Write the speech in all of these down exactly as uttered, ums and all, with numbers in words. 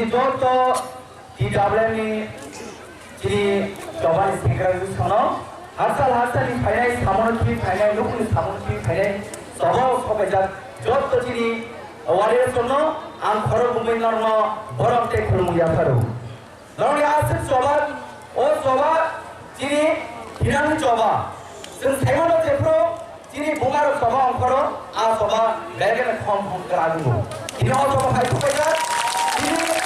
Joto T W M ni chini chobani secretary sono, hachal hachalni phainai, samono thwi phainai, nukni samono thwi phainai, choba o sobaijak joto chini warriors sono ang khorok bumui norno borom tei khulumung yapharo. Norokni aswk choba, o choba chini hinani choba. Chwng saimano jephuru chini bumarok choba ongkhoro, a choba belekeno khom khom kwrwngwi. Chini o choba phai thupaijak, chini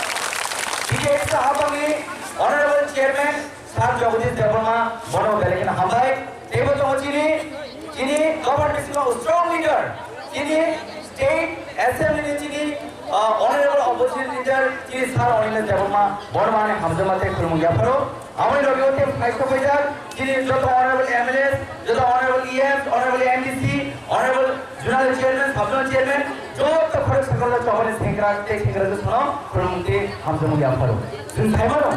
B J F C habangni Honorable Chairman Sir Jagadish Debbarma, bono belekeno hambai. Teibo tongo chini, chini Governor bisingo strong leader, chini State Assembly ni chini, ah, Honorable Opposition Leader chini Sir Animesh Debbarma, bono ani hamjakma tei khulumung yapharo. Aboni loge o tei phai sopaijak chini joto Honorable M L As, joto Honorable E Ms, Honorable M D C, Honorable Zonal Chairman, Sub Zonal Chairman, joto khorok sakalo chobani sengkrak tei sengkrak sono khulumung tei hamjakmung yapharo. Chwng saimano,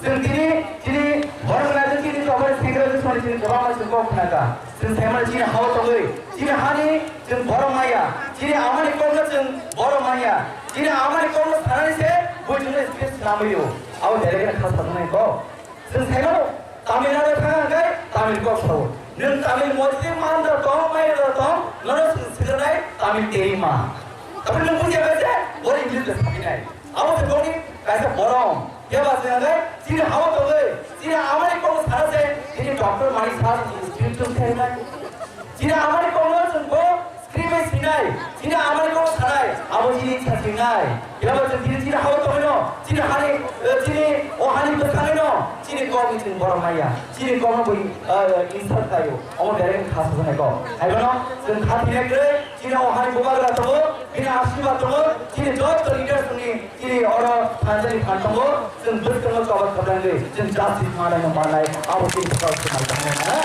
chwng tini, tini borok rajni tini chobani sengkrak sono chini kwbangma chwng kok khnaka. Chwng saimano chini hao tongwi, chini hani chwng borom maya, chini amani kokno chwng borom maya, chini amani kokno sanani se bui chwngno speech swnamwi o. Abo belekeno kha sajaknai kok. Chwng saimano, Tamil Nadu thang hwnkhe Tamil kok sao. Nwng Tamil mosjid ma hamjak tong, ma hamjak tong, nono chwng swkaknai Tamil teri ma. Tamil nwng bujiya khe se, bo English bai sapinai. Abo se boni kaisa borom. Phiya ba chwng hwnkhe, chini hao tongwi, chini amani kokno sana se, chini doctor mani sa, chini script chwng khainai. Chini amani kokno chwng bo script bai sinai, chini amani kokno sanai, abo chini sa sinai. Phiya ba chwng chini, chini hao tongwino, chini hani, eh, chini o hani bwskanwino, chini kokni chwng borom maya, chini kokno bui, eh, insult khaio, omo direct kha sajaknai kok. Haibono chwng kha thwinai kwrwi, chini o hani bubagra tongo, bini asirwad tongo, chini joto leaders ni Chini oro thansa ni phan tongo, chwng bwskango choba kwplangwi, chwng justice manai no manai, abo chini bwkha se mai tongmani.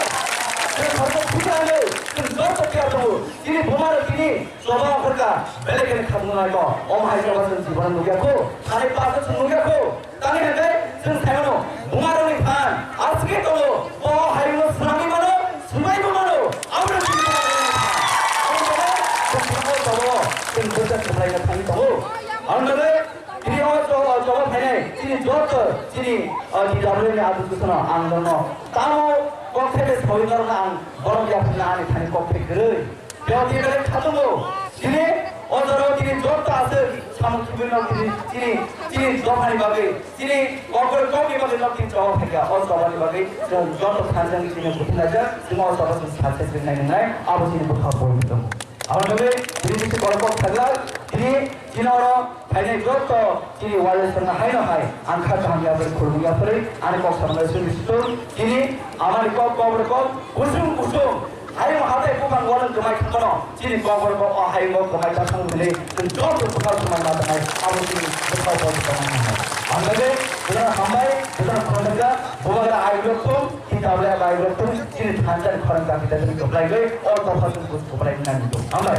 Chwng khoroksa thwi kwrwngwi, chwng joto phiya tongo. Chini buma rok tini choba ongkhorkha, belai kheno khabung nai ko. Omo hai choba chwng jibono nukya kho, thani paso chwng nukya kho. Tani hwnkhe chwng saimano, buma rokni phan aswk khe tongo, bo hayungno swnamwi mano, swmaibo mano. Abo chini buma rokni phan. Abo chini buma rokni phan. Chwng bwsa kwplaina thangwi tongo. Ang nugwi, tini o cho-, o choba phainai, chini joto, chini, o, D W ni aduk dusano ang nono tamo kok thebe sawi norokno ang borok yapharna ani thani kok thai kwrwi. Beo tini belai khatungo. Tini o jorao tini joto aswk samung kibrino tini, chini, chini dophani bagwi, chini kokborok kokni bagwi no tini choba phaikha. O chobani bagwi chwng joto thansa wngwi tini buthumlaijak, chwng o choba chwng success wngnai wngnai, abo chini bwkha boi tongo. Aboni bagwi tini bisi borok kok sajak, tini chini oro phainai joto chini warriors rokno haino hai ang kha kaham yapharwi khulumung yapharwi ani kok samani simi situng. Tini amani kok kok rok kok kusung kusung hayung hatai buphang walung kwmai thangmano chini kok rok kok o hayung o kwmai thang thang hwnwi chwng joto bwkhao swmai ma tangnai abo chini bwkhao kok kwmai thangmano. Ang bagwi bwkhao hambai bwkhao khulumjak bubagra ayuk rok thung. Kita boleh abai rok pun chini thansa ni khorang kaki tadi keblai gai, or tofa tu kus keblai nani tu. Ambai.